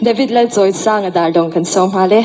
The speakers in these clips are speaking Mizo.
David Lalchawisanga Dardawng kan sawm nghal e.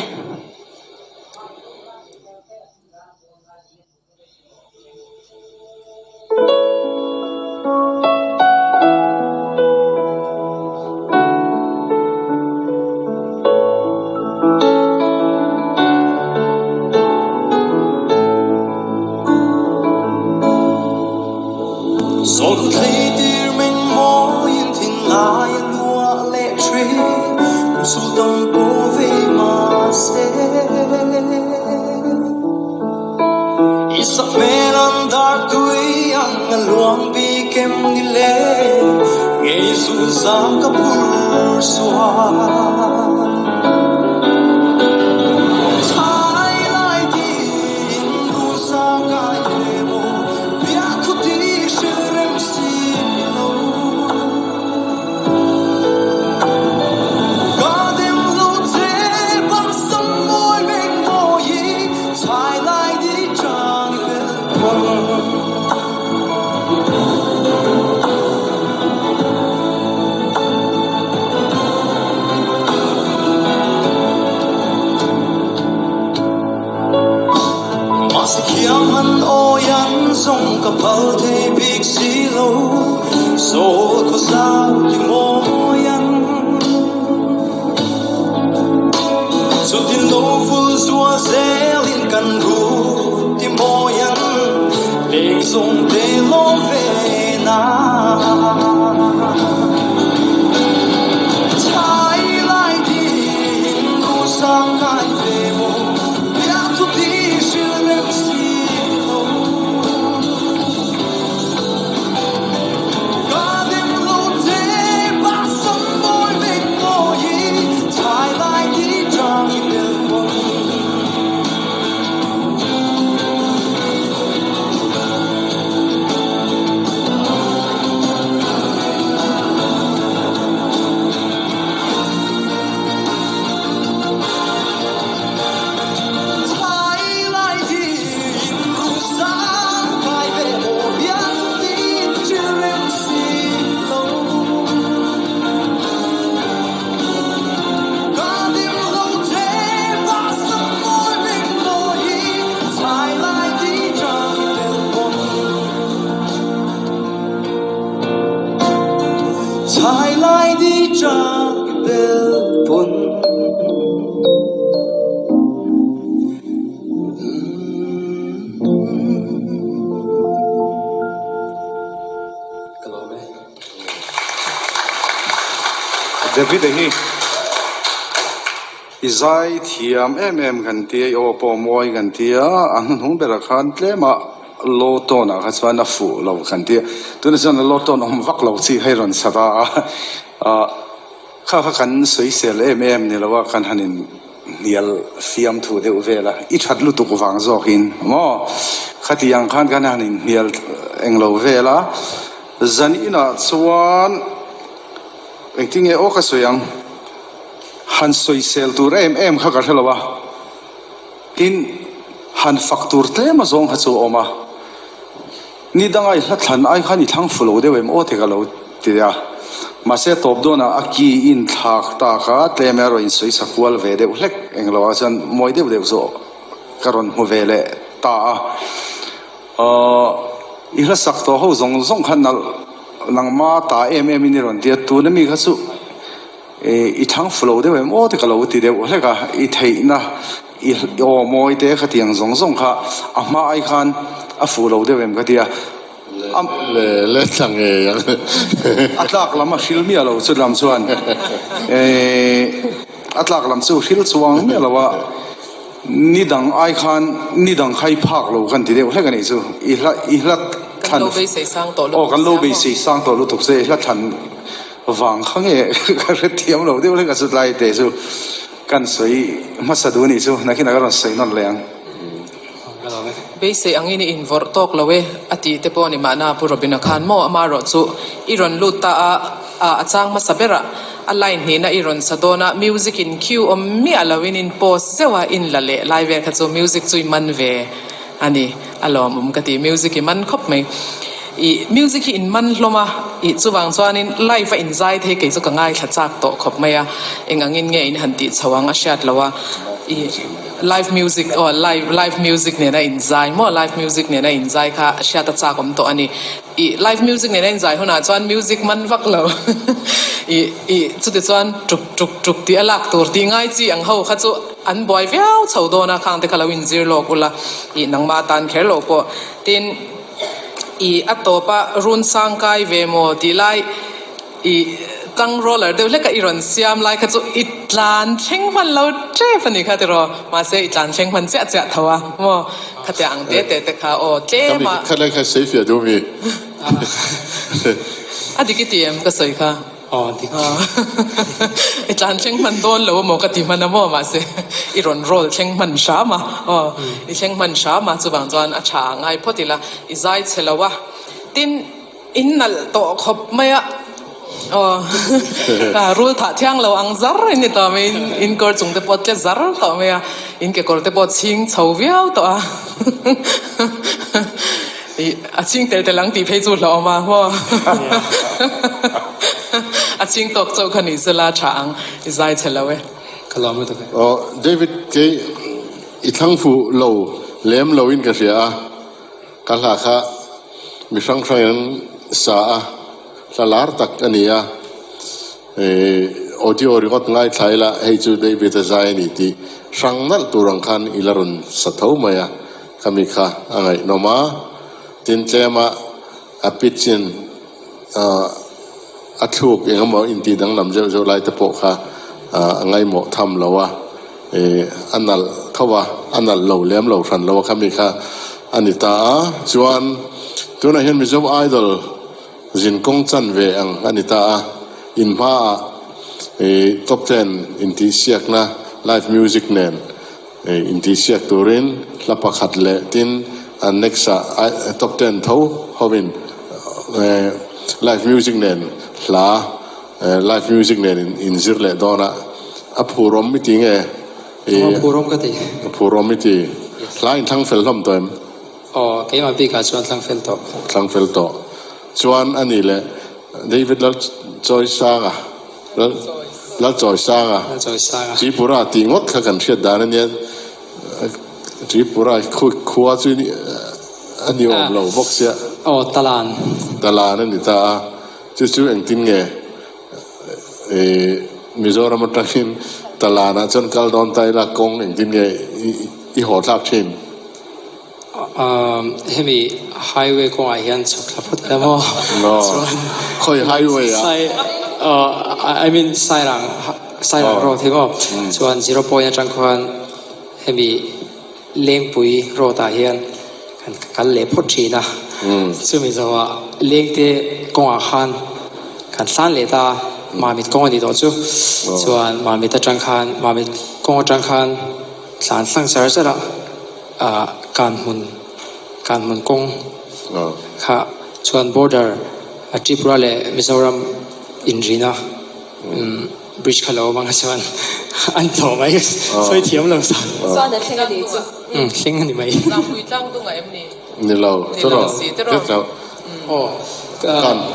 David-a hi i zai thiam em em kan tia, i aw pawh mawi kan tia, a hnuhnung berah khan tlema low tone ah kha chuan a fuh lo kan tia, tunah chuan a low tone awm vak lo chi kha i rawn sa ta a, kha kha kan sawisel em em ni lo a, kan han in hnial fiamthu deuh vel a, i that lutuk vang zawkin maw khatiang khan kan han in hnial englo vel a, zan inah chuan. Engtin nge aw ka sawi ang? Han sawisel tur em em kha ka hre lo a, tin han fak tur tlem a zawng kha chu a awm a, ni danga i hla thlan ai khan i thlang fu lo deuh em aw te ka lo ti a, mahse a tawp dawnah a ki in thlak tak a, tlem erawh in sawi sa kual ve deuh hlek englo ah chuan mawi deuh deuh chu ka rawn hmu ve leh ta a. Aw, i hla sak tawh ho zawng zawng kha nalh nangma ta em em in i rawn ti a, tuna mi kha chu i thlang fu lo deuh em aw te ka lo ti deuh hlek a, i theihna i aw mawi te khatiang zawng zawng kha a hma ai khan a fuh lo deuh em ka ti a. Le le thla ngei ang. A tlak lam a hril miah lo chutlam chuan a tlak lam chu hril chuang miah lo a. Ni dang ai khan ni dang kha i phak lo kan ti deuh hlek a nih chu. I hla i hla thlan Kan lo beisei sang tawh lutuk aw kan lo beisei sang tawh lutuk che i hla thlan vang kha nge ka hrethiam lo deuh hlek a chu tlai te chu kan sawi hmasa duh a nih chu nakinah ka rawn sawi nawn leh ang. Beisei angin i invawrh tawk lo e a tih te pawh a ni mahna Pu Robina khan maw amarawh chu i rawn lut ta a, a chang hmasa berah a line hnihna i rawn sa dawn a, music in cue awm miah loin in pause zeuh a, in la leh lai vel kha chu music chu i man ve a ni a lawmawm ka ti, music i man khawp mai. I music hi in man hlawm a, i. Ih chuvang chuanin live a inzai te hi kei chu ka ngaithla chak tawh khawp mai a, eng angin nge in han tih chho ang a hriat loh a, ih live music aw live live music nena inzai maw live music nena inzai kha hriat a chak awm tawh a ni. Ih live music nena inzai hunah chuan music man vak lo ih ih chuti chuan tuk tuk tuk tih a lak tur tih ngai chi ang ho kha chu an buai viau chho dawn a, khang te kha lo inzir lawk ula ih nangmah atan kher lo pawh tin. I a tawp a run sang kai ve maw tih lai i tang roller deuh hlek a i rawn siam lai kha chu i tlan thleng hman lo tep a ni kha tiraw mahse i tlan thleng hman chiah chiah tho a maw khatiang ang te te te kha aw tlem a. Kha lai kha sawi fiah duh mi. A dik i ti em ka sawi kha. Aw dik. I tlan thleng hman dawn lo amaw ka ti hman a maw mahse i rawn roll thleng hman hram a aw i thleng hman hram a chuvang chuan a tha ngai phawt ila i zai chhe lo a tin in nalh tawh khawp mai a aw rul thah thiang lo ang zar in ni tawh mai in kawr chung te pawh tle zar tawh mai a in kekawr te pawh chhing chho viau tawh a. Ih, a ching tel tel ang tih phei chu hlauhawm a maw? A ching tawk chauh kha ni sela tha ang, i zai chhe lo e. Ka lawm lutuk e. Aw, David kei i thlang fuh lo lem lo in ka hria a, ka hla kha mi hrang hrang in an sa a, hla lar tak a ni a, ih audio ringawt ngaithla ila hei chu David a zai a ni tih hrang nalh tur ang khan i la rawn sa tho mai a. Khami kha a ngaihnawm a, tin tlema a pitch in a thluk eng emaw intih danglam zeuh zeuh lai te pawh kha a ngaihmawh tham lo a, ih a nalh tho a, a nalh lo lem lo hran lo a khami kha a ni ta a, chuan tunah hian Mizo Idol zinkawng chan ve ang a ni ta a, in hmaah ih top ten intihsiakna live music nen. Intihsiak turin hla pakhat leh tin an next ah top ten tho hovin live music nen hla live music nen inzir leh dawn a, a phurawm i ti nge? A phurawm ka ti. A phurawm i ti. Hla in thlang fel hlawm tawh em? Aw, keimah bikah chuan thlang fel tawh. Thlang fel tawh. Chuan a nih leh David Lalchawisanga. Lalchawisanga, Tripura tih ngawt kha kan hriat dan a nia, Tripura khua chu a ni awm lo bawk sia. Aw, Talan. Talan a ni ta a, chu chu engtin nge Mizoram atangin Talanah chuan kal dawn ta ila kawng engtin nge i haw thlak thin? Umm hemi highway kawngah hian chhuk thla phawt ila maw? Chuan khawi highway ah? Sai I mean Sairang Sairang road hi maw? Chuan zero point atang khuan hemi Lengpui road ah hian kan kal leh phawt thin a. Chumi zawhah Lengte kawngah khan kan hlan leh ta a, Mamit kawng a ni tawh chu. Chuan Mamit atang khan Mamit kawng atang khan tlan hlang char char a. Ah Kanhmun Kanhmun kawng kha chuan border a Tripura leh Mizoram inrina umm bridge kha lo awm ang a chuan an tawh mai sawi thiam lo sa. Chuan a thleng a ni chu. Umm thleng a ni mai. Zahpui tlang dung a em ni? Ni lo Ni lo si te rawh. Aw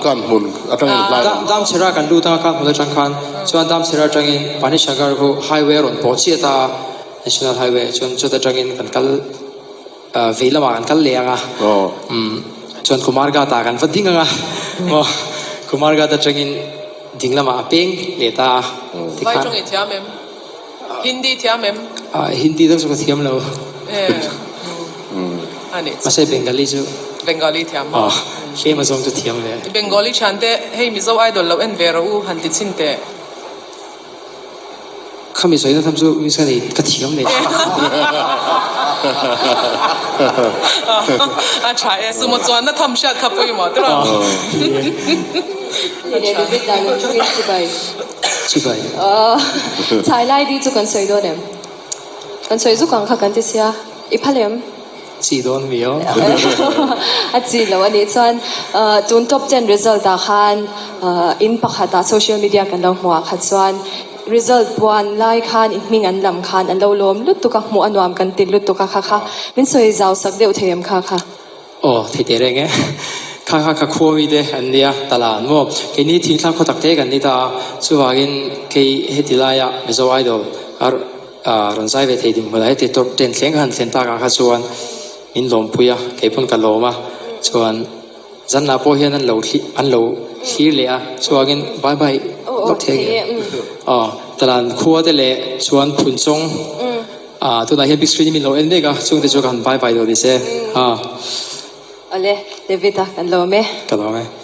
Kanhmun atangin hlai. Damchhira kan lut a Kanhmun atang khan chuan Damchhira atangin Panisagar khu highway a rawn pawh chiah ta a. National Highway ah chuan chuta tangin kan kal vei lamah kan kal leh ang a, chuan Kumar Ghat ah kan va ding ang a, maw Kumar Ghat atangin ding lamah a peng leh ta a. Vai tawng i thiam em? Hindi thiam em? Hindi deuh chu ka thiam lo. Mahse Bengali chu. Bengali thiam maw? Tlem azawng chu thiam ve. Bengali thian te hei Mizo Idol lo en ve rawh u han ti chhin teh. Khami sawi na tham chu miss ka nei ka thiam leh A tha e sumo chuan na tham hriat kha pawimawh tawh a. Chibai. Chibai. Chhai lai di chu kan sawi dawn em? Kan sawi zuk ang kha kan ti sia. I phal em? Chi dawn mi aw. A chi lo a nih chuan tun top ten result ah khan in pakhat ah social media kan lo hmuh ah kha chuan result puan lai khan i hming an lam khan an lo lawm lutuk a, hmuh a nuam kan ti lutuk a kha kha min sawi zau sak deuh thei em kha kha? Aw thei teh reng e. Kha kha ka khua mi te an nia talan maw keini thingtlang khaw tak te kan ni ta a chuvangin kei heti laia Mizo Idol a rawn zai ve thei dinhmunah heti top ten thleng ka han thlen takah kha chuan min lawmpui a kei pawn ka lawm a chuan zanah pawh hian an lo an lo thlir leh a chuvangin bye bye lawk thei ang em aw talan khua te leh chuan phunchawng ah tunah hian big screen in min lo en mek a chungte chu ka han bye bye dawn ni se ah. Awle, David-a kan lawm e. Ka lawm e.